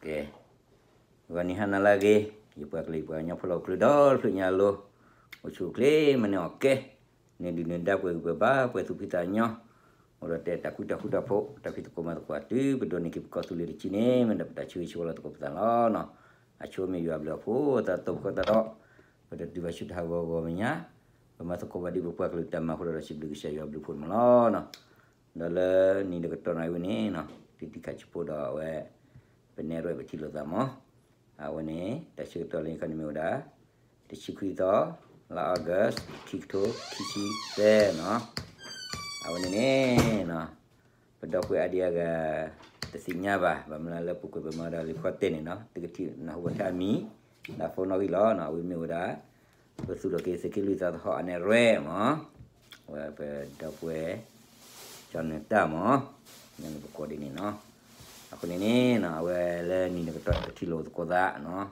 ကဲ, ဂီၤနံၤဟါနၤလၢအဂ့ၤ, ယပှၤကလုာ်ယပှၤကညီဖိလၢဟီၣ်ခိၣ်ချၢဒီဖျၢၣ်ညါအလိၤ, အိၣ်ဆူၣ်အိၣ်ချ့မၤန့ၢ်အီၣ်ကဲ, န့ၢ်ဒုၣ်န့ၢ်ဒါပှဲၤဂံၢ်ပှဲၤဘါ ပှဲၤသူၣ်ဖှံသးညီ, အိၣ်ဒီးတဲတၢ်ကူတၢ်ဃူတၢ်ဖိး တၢ်ဖံးသကိးမၤသကိးတုၤပဒိးန့ၢ်က့ၤပကီၢ်သူလ့ၤတဆံန့ၣ် မ့ၢ်ဒၣ်ပတၢ်ဆၢဂ့ၤဆၢဝါလၢသကိးပသးလီၤနီၤ. အဆိမ့ၢ်ယွၤအဘျုးအဖှိၣ် သးသီပဃီသးဒီး ပတတုၤဘၣ်ဆူတၢ်ဟးဂီၤဂီၤမဲာ်ညါ, ပမၤသကိးဘၣ်ဒ်ပပှၤကလုာ်တၢ်မၤအဃိဒီး စံးဘျုးကစၢ်ယွၤအဘျုးအဖှိၣ်န့ၣ်လီၤနီၤ. ဒီးလၢနံၤတကတီၢ်နၣ်ရံၣ်ဝဲန့ၣ်နီၤ တံၤတံၤခးဆူဖိဒီးအဝဲ ပနဲၣ်ရွဲၣ်ပထံၣ်လိာ်သးမး, အဝဲန့ၣ် တၢ်ဆၢကတီၢ်လၢခီန့ၣ်မ့ၢ်ဝဲဒၣ် တဆံခွံသီ လါ August ခံကထိခံဆံသၢနီၤ. အဝဲန့ၣ်န့ၣ်နီၤ ပဒီပုၢ်ဝဲၢ်အါဒံအါဂၤ တသ့ၣ်ညါဘၣ် ဘၣ်မနုၤလၢပကွဲးပမၤဒီးလံာ်ဖီတဲန့ၣ်နီၤ သုကထံၣ်နၢ်ဟူဘၣ်ထဲအမံၤ ဒီး phone နီၣ်ဂံၢ်လီၤနီၤ. အဝဲမ့ၢ်ဝဲဒၣ် ပသူၣ်ထီၣ်က့ၤသုးက့လွံၢ်သီသဟီၣ်အနဲၣ်ရွဲၣ်မး, အဝဲပဒီပုၢ်ဝဲၢ် ကၠီနၢၤတၢ်မး, ညါန့ၣ်ပကိးဒ်န့ၣ်နီၤ. အဃိန့ၣ်န့ၣ်နီၤ အဝဲလၢနံၤတကတီၢ်ပထံၣ်လိာ်သကိးသးနီၤ,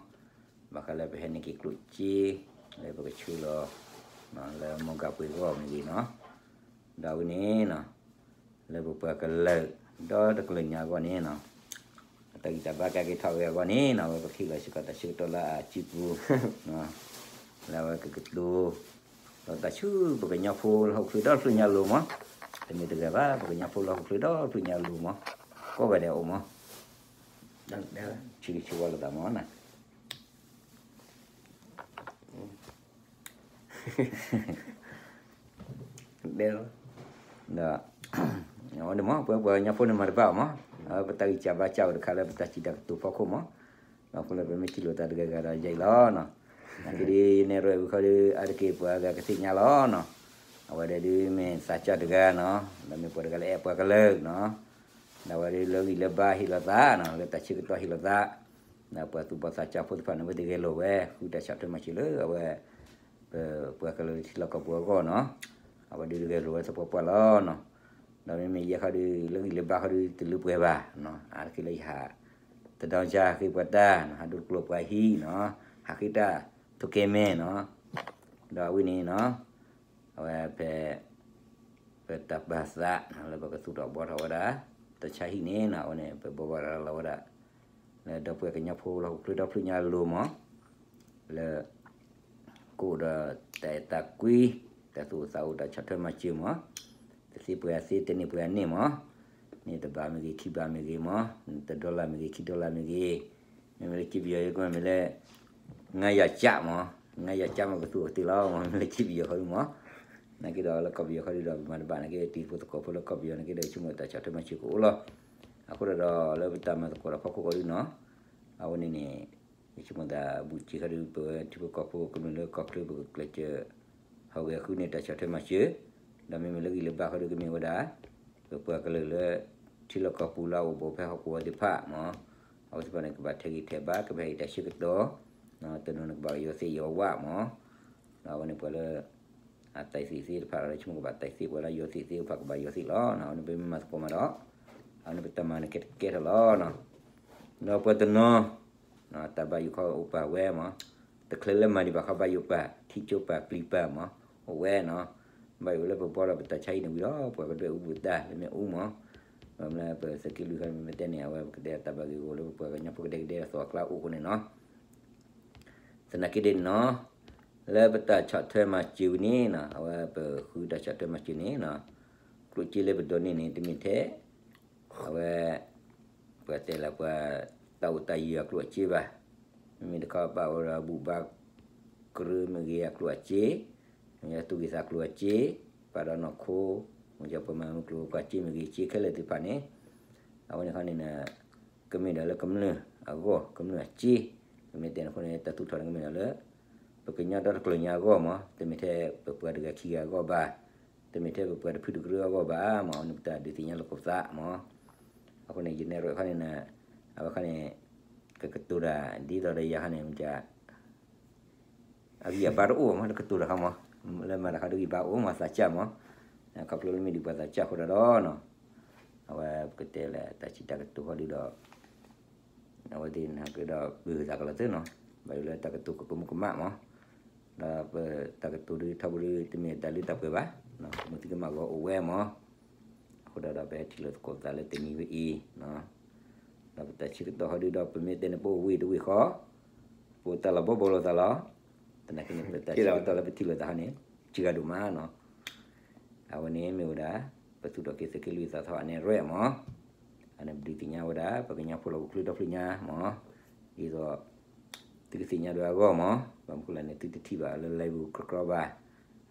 ဘၣ်ဃးလၢပဟဲန့ၢ်က့ၤကျိၣ်စ့ လၢပကဆှၢလီၤ လၢမီၢ်ကၤပှ့ၤဂီၢ်မ့ၢ်ဂ့ၤနီၤ, ဒီးဝဲန့ၣ်နီၤ လၢပပှၤကလုာ် ဒီတကလုာ်ညါအဂီၢ်န့ၣ်နီၤ, တၢ်ဂံၢ်တၢ်ဘါကက့ၤထီၣ်ဝဲအဂီၢ်န့ၣ်နီၤ အဝဲပကဟ့ၣ်လီၤစ့ၢ်ကီးတၢ်ဆၢကတီၢ်လၢအစုပူၤ လၢအဝဲကကတိၤ ဒီးတၢ်ဆူပကညီဖိလၢဟီၣ်ခိၣ်ချၢဒီဖျၢၣ်ညါအလိၤမး, တမ့ၢ်တဂၤဘၣ် ပကညီဖိလၢဟီၣ်ခိၣ်ချၢဒီဖျၢၣ်ညါအလိၤမး, ကိးဂၤဒဲးအိၣ်မး, ဆၢဂ့ၤဆၢဝါလိာ်သးမးနီၤ. ဒီး အဝဲန့ၣ်မး ပဝဲပှၤကညီဖိန့ၣ်မၤတဘၣ်အီၤမး, ပတၢ်ဂံၢ်စၢ်ဘါစၢ်အိၣ်တခါလၢပတၢ်စံးတၢ်ကတိၤဖီခိၣ်မး, ဒီးအဃိလၢပမ့ၢ်ထံၣ်လိာ်သးတဂၤဂၤဒီးယဲအံၤလီၤနီၤ, နာ်က့ဒ်ယနဲၣ်ရွဲၣ်ဝံၤခီဒီး အါတက့ၢ်ပှၤဂၤကသ့ၣ်ညါလီၤနီၤ, အဝဲဒၣ်ဒုးမ့ၢ်သးစၢ်တဂၤနီၤ, ဒီးမ့ၢ်ပှၤတဂၤလၢအဲၣ်ပှၤကလုာ်နီၤ, ဒီးအဝဲဒၣ်လၢဂံၢ်လၢဘါဟ့ၣ်လီၤသးနီၤ, လၢတၢ်ဆၢကတီၢ်ဟ့ၣ်လီၤသး, ဒီးပှၤသူၣ်ဘီၣ်သးစၢ်ဖိသ့ၣ်တဖၣ်န့ၣ် အဝဲသ့ၣ်ဂဲၤလိာ်ဝဲ ဃုတၢ်ဆီၣ်ထွဲမၤစၢၤလၢအဝဲ ပပှၤကလုာ်လၢထံလီၢ်ကီၢ်ပူၤအဂီၢ်နီၤ, အဝဲဒၣ်ဂဲၤလိာ်ဝဲသပှၢ်ပှၢ်လီၤနီၤ, ဒီးမ့မ့ၢ်ယဲခီဒုး လၢဂံၢ်လၢဘါခီဒုး တလၢပှဲၤဘၣ်နီၤ, အါတက့ၢ်လၢယဟး တဒီကၢ်ဟးဃ့ပှၤတၢ်နီၤ, ဟးဒိတကျိၤပှၤဟံၣ်နီၤ, ဟးဃ့တၢ်ထိၣ်ကဲမဲာ်နီၤ, ဒီးအဝဲန့ၣ်နီၤ အဝဲဖဲ ပတၢ်ပာ်သးလၢပကသူၣ်ထီၣ်ဘှီထီၣ်ဝဲဒၣ် တၢ်ဆါဟံၣ်န့ၣ်နီၤ, အဝဲန့ၣ် ပဘှီဘှီလီၤဝဲဒၣ် လၢဒီပုၢ်ဝဲၢ်ကညီဖိလၢဟီၣ်ခိၣ်ချၢဒီဖျၢၣ်ညါအလိၤမး, လၢ ကအိၣ်ဒီးတၢ်အဲၣ်တၢ်ကွံ, တၢ်သူၣ်အိၣ်သးအိၣ် တၢ်ဆီၣ်ထွဲမၤစၢၤမး, တသ့ပှဲၤအသ့ တန့ၢ်ပှဲၤအန့ၢ်မး, န့ၢ်တဘးမ့ၢ်ဂ့ၤ ခံဘးမ့ၢ်ဂ့ၤမး, တဒီလၢ်မ့ၢ်ဂ့ၤ ခံဒီလၢ်မ့ၢ်ဂ့ၤ, မ့မ့ၢ်လၢကၠ့ပယီၤ ကမ့ၢ်လၢ ငါးရာကျပ်မး, ငါးရာကျပ်မး ပသူၣ်အိၣ်သ့လီၤမး, မ့မ့ၢ်လၢကၠ့ပယီၤခီဒုမး, နာ်က့ဒီးလၢကီၢ်ပယီၤခီဒုဒီး ပမၤတဘၣ်နာ်က့ တံၤဖိသကိးဖိလၢကီၢ်ပယီၤနာ်က့ဒီး ယဆိကမိၣ်တၢ်ဆီၣ်ထွဲမၤစၢၤကအိၣ်လီၤ, အဃိဒီးလၢပတၢ်မၤသကိးတၢ်ဖီခိၣ်ဃီဒုနီၤ, အဝဲန့ၣ်န့ၣ် ယဆိကမိၣ်သးဘူးက့ၤခီဒု ပဝဲထံဖိကီၢ်ဖိကမျၢၢ်လၢကီၢ်ချၢပကကျဲးစၢး ဟီၣ်ဂဲၤဃုန့ၢ်တၢ်ဆီၣ်ထွဲမၤစၢၤ, ဒီးမ့မ့ၢ်လၢဂံၢ်လၢဘါခီဒုကမ့ၢ်ဝဲဒၣ် ပပှၤကလုာ်လၢ ထံလီၢ်ကီၢ်ပူၤလၢအအိၣ်ဘူးဖဲဟီၣ်ကဝီၤသ့ၣ်တဖၣ်မး, အဝဲသ့ၣ်တဖၣ်န့ၣ် ကဘၣ်ထဲးဂံၢ်ထဲးဘါ ကဘၣ်ဟ့ၣ်တၢ်ဆၢကတီၢ်, တနီၤန့ၣ်ကဘၣ်ကယီၤသ့ၣ်ယီၤဝၣ်မး, ဒီးအဝဲန့ၣ်ပှၤလၢ အတၢ်သ့ၣ်သ့ၣ်တဖၣ်ဒီး ဆိကမိၣ်ကဘၣ်တၢ်သ့ၣ် ပှၤလၢယီၤသ့ၣ်သ့ၣ်တဖၣ်ကဘၣ်ယီၤသ့ၣ်လီၤ, အဝဲန့ၣ်ပမ့ၢ်မၤသကိးမးဒီး အဝဲန့ၣ်ပတၢ်မၤန့ၣ်ကဲထီၣ်ကဲထီၣ်လီၤ, ဒီးပှၤတနီၤ တၢ်ဘၣ်ယိၣ်ခီအိၣ်ပာ်ဝဲမး, တချုးလၢမၤဒံးဘၣ်ခီဘၣ်ယိၣ်ပာ် ထံကၠိပာ်ပျံၤပာ်မး, အိၣ်ဝဲနီၤ, ဘၣ်ယိၣ်လၢပဘှီဒီးပတၢ်ဆါဟံၣ်န့ၣ်ဝံၤဒီး ပှၤကဒွဲၣ်အူဘူးတၢ် လၢမ့ၢ်အူမး, ဘၣ်မနုၤလၢပသုးက့လွံၢ်ခီန့ၣ် မ့မ့ၢ်တဲန့ၣ် အဝဲပကတဲတၢ်ဘၣ်ဂ့ၢ်ဂီၢ်လၢပပှၤကညီဖိကဒဲကဒဲအသိးအကျါအိၣ်အဃိန့ၣ်နီၤ သနာ်က့ဒ်န့ၣ်နီၤ, လၢပတၢ်ဆီၣ်ထွဲမၤစၢၤဝံၤန့ၣ်နီၤ, အဝဲပဃုတၢ်ဆီၣ်ထွဲမၤစၢၤန့ၣ်နီၤ, ကျိၣ်စ့လၢပဒိးန့ၢ်န့ၣ် တမ့ၢ်ထဲ အဝဲ ပှၤတဲလၢပှၤ တၢ်အိၣ်တၢ်ယၢၤအကျိၣ်အစ့ဘၣ်, မ့မ့ၢ်တခီပာ်ဝဲဒီးဘူၣ်ဘါကရၢမ့ၢ်ဂ့ၤအကျိၣ်အစ့, မ့ၢ်သူၣ်ဂ့ၤသးကျိၣ်အစ့, ပာ်ဒီးနီၢ်ခိ, မ့ၢ်ပှၤမၤမုၢ်ကျိၤဝဲၤကွာ်စ့မ့ၢ်ဂ့ၤ စ့ခဲလၢာ်သ့ၣ်တဖၣ်န့ၣ်, အဝဲန့ၣ်ခီန့ၣ် ကမ့ၢ်ဒီးလၢကမျၢၢ်အဂီၢ် ကမျၢၢ်အစ့, ပမ့ၢ်တဲန့ၣ်အဃိန့ၣ် တၢ်သူၣ်ထီၣ်န့ၣ်ကမ့ၢ်ဒီးလၢ ပကညီဒီတကလုာ်ညါအဂီၢ်မး, တမ့ၢ်ထဲပပှၤတဂၤခံဂၤအဂီၢ်ဘၣ်, တမ့ၢ်ထဲပပှၤတဖုတကရၢအဂီၢ်ဘၣ်မး, အဝဲန့ၣ်ပတၢ်ဒုးသ့ၣ်ညါလိာ်ကပသးမး, အဃိန့ၣ် ယနဲၣ်ရွဲၣ်ခီန့ၣ် အဝဲခီန့ၣ် ကကတိၤတၢ်ဒ်သိးဒီးယၤခီန့ၣ် မ့ၢ် အဂံၢ်အဘါတအိၣ်မး လၢကတိၤတၢ်ခီမး, လၢမၤတၢ်ခီဒုးဂံၢ်ဘါအိၣ်မး သးစၢ်မး, ခီဖျိလၢမ့ၢ်ဒံးပှၤသးစၢ်အဃိဒီးနီၤ, အဝဲပကတဲလၢတၢ်စံးတၢ်ကတိၤခီဒုးဒီး အဝဲသ့ၣ်န့ၣ်ကဒီးပှၤသးကလီၤသ့နီၤ, ဘၣ်ယိၣ်လၢတၢ်ကတိၤကကမူကမၣ်မး, ဒီးပတၢ်ကတိၤဒုးထီဘိဒုး တမ့ၢ်တၢ်လၢတၢ်ပှဲၤဘၣ်, ကမူသံကမၣ်ဂီၤအိၣ်ဝဲမး, အဃိဒီးဒီးပဟဲထံၣ်လိာ်သကိးသးလၢတနံၤဝဲအံၤ, ဒီးပတၢ်ဆၢကတီၢ်ဟီဒုဒီး ပမ့ၢ်တဲန့ၣ် ပအိၣ်ဝ့ၢ်တဝ့ၢ်ဃီ, ပအိၣ်တၢ်လီၤဘီဘီလိာ်သးလီၤ. သနာ်က့န့ၣ် ပတၢ်ဆၢကတီၢ်လၢပထံၣ်လိာ်သးဟီန့ၣ် စှၤဒိၣ်မးနီၤ. အဝဲန့ၣ်မ့ၢ်ဝဲဒၣ် ပသူၣ်ထီၣ်က့ၤသုးက့လွံၢ်သးထီၣ်အနဲၣ်ရွဲမး, အန့ၣ်ပဒုးသ့ၣ်ညါဝဲဒၣ် ပကညီဖိလီၢ်ပူၤချုးဒီဖျၢၣ်ညါမး, ဒ်သိး သုကသ့ၣ်ညါဒီးအဂီၢ်မး, ဘၣ်မနုၤဃိလဲၣ်န့ၣ် သုတထံၣ်ဘၣ်လၢ live ပူၤကြီကြီဘၣ်.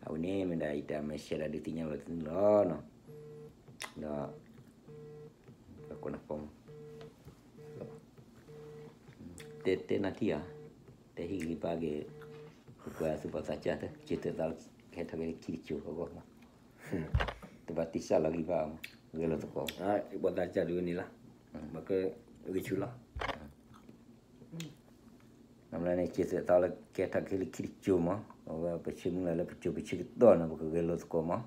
အဝဲန့ၣ်မ့ၢ်ဒၣ်ယတၢ်မၤရှဲဒၣ်ဒုးသ့ၣ်ညါလီၤတန့ၢ်လီၤနီၤ. ဒီး တဲတဲနၤထံၣ်ဧါ, တဲဟံၣ်ဂ့ၤဘါဂ့ၤ, ပပှၤသူၣ်ဘီၣ်သးစၢ်တက့ၤသုးသးလၢ ကဟဲထီၣ်က့ၤလၢခံတစိၤအဂီၢ်မး, တဘၣ်တံၢ်စၢ်လီၤဂံၢ်ဘါအီၤမး, ဂဲၤလိာ်သကိး, ဘီၣ်သးစၢ်ဒုးန့ၣ်လီၤ, ဘၣ်ကဂံၢ်ဆူၣ်လီၤ. နမ့ၢ်န့ၣ် က့ၤသုးသးလၢ ကဟဲထီၣ်က့ၤလၢခံတစိၤမး, အဝဲပဆၢမုၢ်လၢ်လၢပစိၤပဆၢကတီၢ်န့ၣ် ပကဂဲၤလိာ်သကိးမး,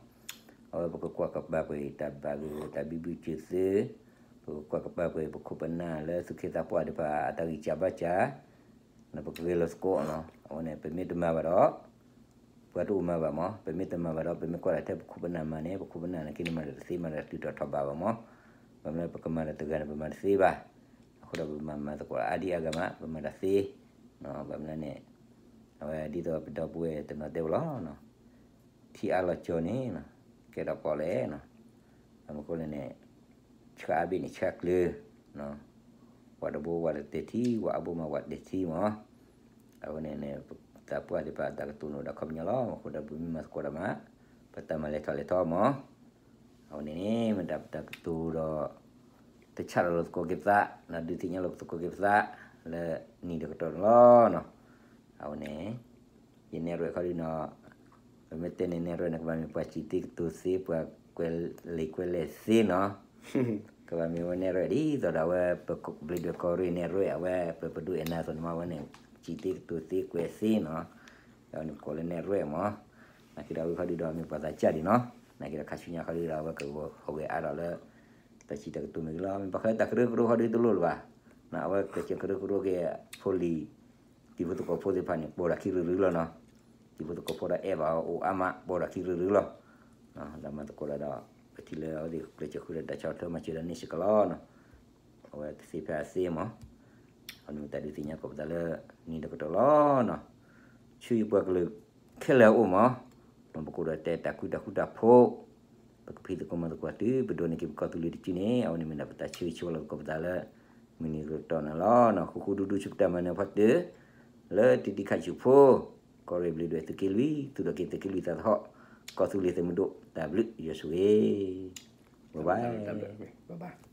အဝဲပကကွၢ်ကပၤပှဲၤတၢ်ဘၣ်ဂ့ၤတၢ်ဘံဘူစိၤသု, ပကကွၢ်ကပၤပှဲၤပခိၣ်ပနၢ်လၢသူၣ်က့သးပှၢ်တဖၣ်အတၢ်ဂံၢ်စၢ်ဘါစၢ်, န့ၣ်ပကဂဲၤလိာ်သကိးနီၤ. အဝဲန့ၣ် ပမ့ၢ်တမၤဘၣ်ဒီး ပှၤတအိၣ်မၤဘၣ်မး, ပမ့ၢ်တမၤဘၣ်ဒီး ပမ့ၢ်ကွၢ်တၢ်ထဲပခိၣ်ပနၢ်မၤန့ၣ် ပခိၣ်ပနၢ်န့ၣ်က့န့ၣ်မၤတၢ်တသ့ မၤတၢ်တုၤထီၣ်ထီၣ်ဘးဘၣ်မး, ဘၣ်မနုၤပကမၤတၢ်တဂၤန့ၣ် ပမၤတသ့ဘၣ်, အဃိဒီးပမၤမၤသကိးအါဒံအါဂၤမး ပမၤတၢ်သ့, ဘၣ်မနုၤန့ၣ် အဝဲဒ်သိးပဒီပုၢ်ဝဲၢ်တနီၤတဲဝဲလီၤ ထံအါလီၤကၠီၤန့ၣ် ကဲထီၣ်ကီးလဲၣ်, ဘၣ်မနုၤဃိလဲၣ်န့ၣ် ဆှၢအါဘ့ၣ်န့ၣ်ဆှၢကျၢၤ, ဝဲတဘိဝဲတတဲာ်ထံ ဝဲအါဘိမးဝဲတဲာ်ထံမး, အဝဲန့ၣ်န့ၣ် သးပှၢ်သ့ၣ်တဖၣ်အတၢ်ကတိၤန့ၣ်အိၣ်ဒီးခီပညီလီၤ. အဃိဒီးပမ့ၢ်မၤသကိးတၢ်မး ပတၢ်မၤလဲၤထီၣ်လဲၤထီမး, အဝဲန့ၣ်န့ၣ် မ့ၢ်ဒၣ်ပတၢ်ကတိၤဒီး တဆၣ်ထီၣ်လိာ်သကိးက့ၤပသး, ဒီးဒုးသ့ၣ်ညါလိာ်သကိးက့ၤပသး လၢနံၤတကတီၢ်န့ၣ်လီၤ. အဝဲန့ၣ် ယနဲၣ်ရွဲခီဒုနီၤ, ပမ့ၢ်တဲန့ၣ်နဲၣ်ရွဲန့ၣ် ကဘၣ်မ့ၢ်ပှၤစံးသ့ကတိၤသ့ ပှၤကွဲးလံာ်ကွဲးလဲၢ်သ့နီၤ, ကဘၣ်မ့ၢ်ဝဲနဲၣ်ရွဲဒ်သိးဒီးအဝဲ ပဘျ့ဒွဲၣ်ကီၢ်ရ့ၣ်နဲၣ်ရွဲ အဝဲပပဒိၣ်အဲၣ်နၤအသိးန့ၣ်မး အဝဲန့ၣ် စံးသ့ကတိၤသ့ကွဲးသ့နီၤ, အဝဲန့ၣ်ကိးလၢနဲၣ်ရွဲမး, နာ်က့ဒီးဝံၤခီဒုဒီးမ့ၢ်ပှၤသးစၢ်ဒံးနီၤ, နာ်က့ဒီးခါဆူညါခီဒုဒီး အဝဲကဂီၤဂဲၤအါထီၣ်လၢ တၢ်စံးတၢ်ကတိၤမ့ၢ်ဂ့ၤလီၤ. မ့ၢ်ဘၣ်ဃးလၢတၢ်ကရၢကရိခီဒုတလိၣ်လၢၤဘၣ်, အဝဲကစၢၢ်ကရၢကရိက့ၤဖိလံၤ တံၤဖိသကိးဖိသ့ၣ်တဖၣ်န့ၣ် ပိာ်ဒၣ်ခံရုၢ်ရုၢ်လီၤနီၤ, တံၤဖိသကိးဖိဒီးအဲၣ်ဘၣ်အီၤအိၣ်အါမး ပိာ်ဒၣ်ခံရုၢ်ရုၢ်လီၤ, ဒီးမၤသကိးတၢ်ဒီး ပထံၣ်လၢအဝဲသ့ၣ်ကျဲးစၢးဃုဒီးတၢ်ဆီၣ်ထွဲမၤစၢၤဒီးန့ၣ်စ့ၢ်ကီးလီၤနီၤ, အဝဲတသ့ဖဲအသ့မး, အန့ၣ်မ့ၢ်တၢ်ဒုးသ့ၣ်ညါကိးပသးလၢ နံၤတကတီၢ်လီၤနီၤ, ဆူယပှၤကလုာ်ခဲလၢာ်အအိၣ်မး, ပကအိၣ်ဒီးတဲတၢ်ဃူတၢ်ဃူတၢ်ဖိး ပကဖံးသကိးမၤသကိးတုၤ ပဒိးန့ၢ်က့ၤပကီၢ်သူလ့ၤတစုန့ၣ် အဝဲန့ၣ်မ့ၢ်ဒၣ်ပတၢ်ဆၢဂ့ၤဆၢဝါလိာ်သကိးပသးလၢ မုၢ်နံၤကတီၢ်န့ၣ်လီၤ. ဃူဃူဒူဒူဆူပတၢ်မၤနၢၤဖီတၢၢ် လၢတံၤတံၤခါဆူၣ်ဖိ ကီၢ်ရ့ၣ်ဘျ့းဒွဲၣ်သုးက့လွံၢ် သူၣ်ထီၣ်က့ၤသုးက့လွံၢ်သးသဟီၣ် ကီၢ်သူလ့ၤသုးမုၢ်ဒိၣ် တၢ်ဘျုးယွၤဆိၣ်ဂ့ၤ bye bye.